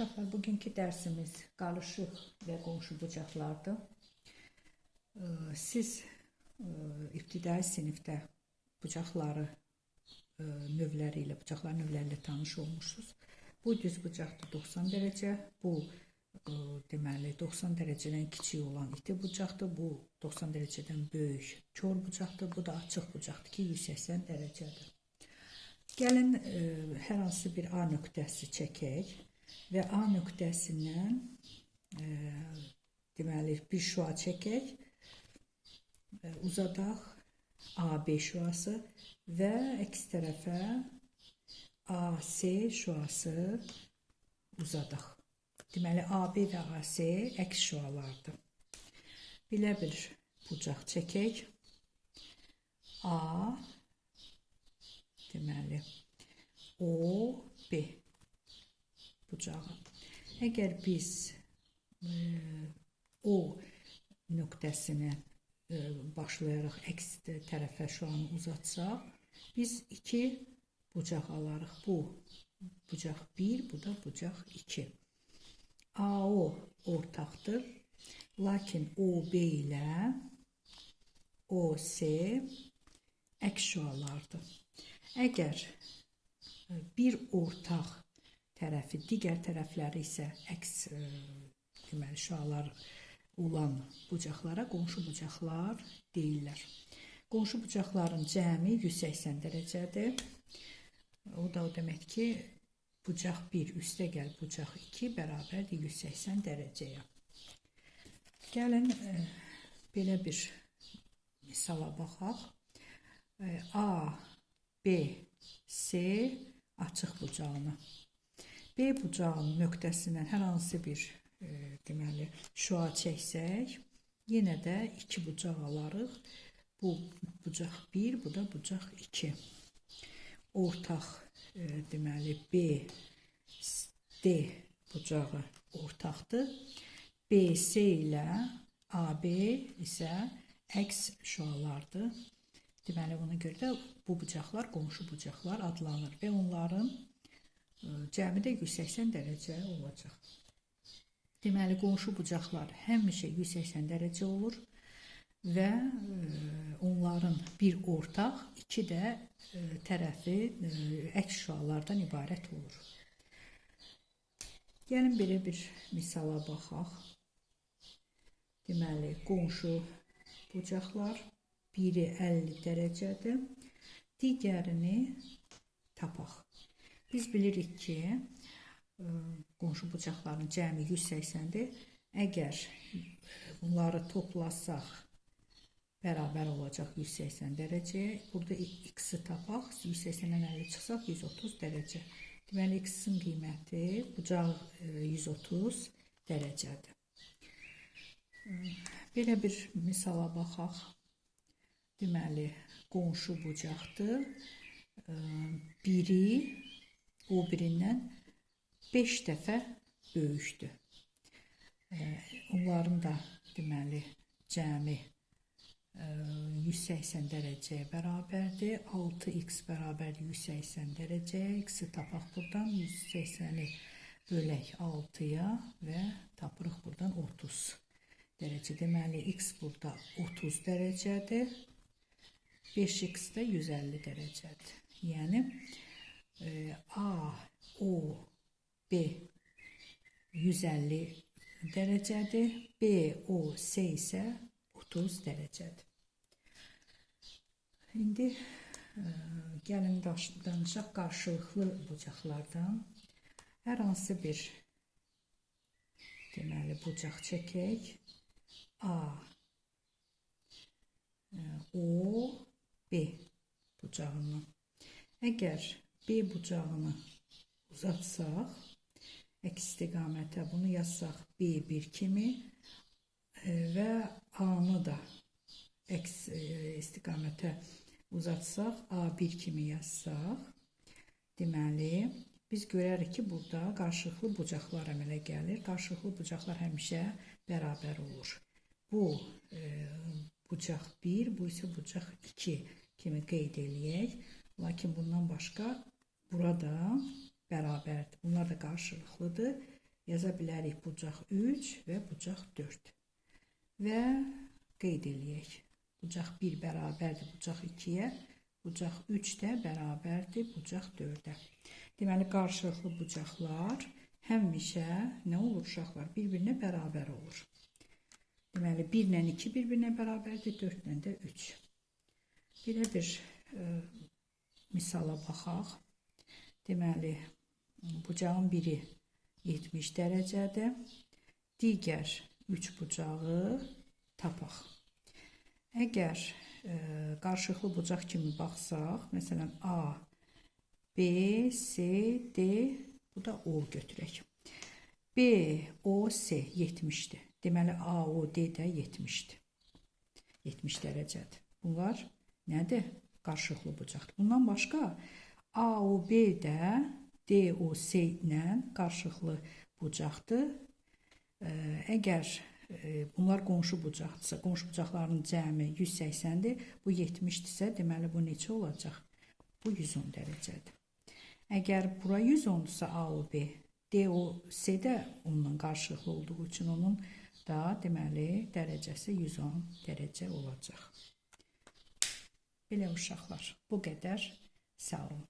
Uşaqlar, bugünkü dərsimiz qarışıq və qonşu bucaqlardır. Siz ibtidai sinifdə bucaqları növləri ilə, bucaqlar növləri ilə tanış olmuşsunuz. Bu düz bucaqdır 90 dərəcə, bu deməli 90 dərəcədən kiçik olan iti bucaqdır, bu 90 dərəcədən böyük kor bucaqdır, bu da açıq bucaqdır ki, 180 dərəcədir. Gəlin hər hansı bir A nöqtəsi çəkək və A nöqtəsindən deməli bir şüa çəkək, uzadaq AB şüası və əks tərəfə AC şüası uzadaq. Deməli AB və AC əks şüalardır. Belə bir bucaq çəkək. A deməli O, B bucağı. Əgər biz O nöqtəsini başlayaraq əks tərəfə şüanı uzatsaq, biz iki bucaq alarıq. Bu bucaq 1, bu da bucaq 2. AO ortaqdır. Lakin OB ilə OC əks şüalardır. Əgər bir ortaq tərəfi, digər tərəfləri isə əks deməli şüalar olan bucaqlara qonşu bucaqlar deyirlər. Qonşu bucaqların cəmi 180 dərəcədir. O da o demək ki, bucaq 1 üstə gəl bucaq 2 bərabərdir 180 dərəcəyə. Gəlin belə bir misala baxaq. A, B, C açıq bucağını. B bucağının nöqtəsindən hər hansı bir deməli şüa çəksək, yenə də iki bucaq alarıq. Bu bucaq 1, bu da bucaq 2. Ortaq deməli B, D bucağı ortaqdır. BC ilə AB isə əks şüalardır. Deməli, ona görə də bu bucaqlar qonşu bucaqlar adlanır və onların cəmi də 180 dərəcə olacaq. Deməli, qonşu bucaqlar həmişə 180 dərəcə olur və onların bir ortaq, iki də tərəfi əks şüalardan ibarət olur. Gəlin belə bir misala baxaq. Deməli, qonşu bucaqlar biri 50 dərəcədir, digərini tapaq. Biz bilirik ki, qonşu bucaqların cəmi 180-dir. Əgər bunları toplasaq, bərabər olacaq 180 dərəcəyə. Burada x-i tapaq, 180-dən 50 çıxsaq 130 dərəcə. Deməli, x-in qiyməti bucaq 130 dərəcədir. Belə bir misala baxaq. Deməli, qonşu bucaqdır. Biri o birindən 5 dəfə böyükdür. Onların da deməli cəmi 180 dərəcəyə bərabərdir. 6x bərabərdir 180 dərəcəyə. X-i tapaq buradan 180-i bölək 6-ya və tapırıq buradan 30 dərəcə. Deməli, x burada 30 dərəcədir. 5x də 150 dərəcədir. Yəni A, O, B 150 dərəcədir. B, O, C isə 30 dərəcədir. İndi gəlin danışaq qarşılıqlı bucaqlardan. Hər hansı bir deməli bucaq çəkək. A, O, B bucağından. Əgər B bucağını uzatsaq, əks istiqamətə bunu yazsaq B1 kimi və A-nı da əks istiqamətə uzatsaq, A1 kimi yazsaq, deməli, biz görərik ki, burada qarşılıqlı bucaqlar əmələ gəlir. Qarşılıqlı bucaqlar həmişə bərabər olur. Bu bucaq 1, bu isə bucaq 2 kimi qeyd eləyək. Lakin bundan başqa burada bərabərdir. Bunlar da qarşılıqlıdır. Yaza bilərik bucaq 3 və bucaq 4. Və qeyd eləyək. Bucaq 1 bərabərdir bucaq 2-yə, bucaq 3 də bərabərdir bucaq 4-ə. Deməli, qarşılıqlı bucaqlar həmişə nə olur uşaqlar? Bir-birinə bərabər olur. Deməli, 1 ilə 2 bir-birinə bərabərdir, 4 ilə də 3. Belə bir misala baxaq. Deməli, bucağın biri 70 dərəcədir. Digər 3 bucağı tapaq. Əgər qarşılıqlı bucaq kimi baxsaq, məsələn, A, B, C, D, bu da O götürək. B, O, C 70-dir. Deməli, A, O, D də 70-dir. 70 dərəcədir. Bunlar nədir? Qarşılıqlı bucaqdır. Bundan başqa A, O, B də D, O, C ilə qarşılıqlı bucaqdır. Əgər bunlar qonşu bucaqdırsa, qonşu bucaqların cəmi 180-dir. Bu 70-dirsə, deməli bu neçə olacaq? Bu 110 dərəcədir. Əgər bura 110-dursa A, O, B, D, O, C də onunla qarşılıqlı olduğu üçün onun da deməli dərəcəsi 110 dərəcə olacaq. Belə uşaqlar, bu qədər. Sağ olun.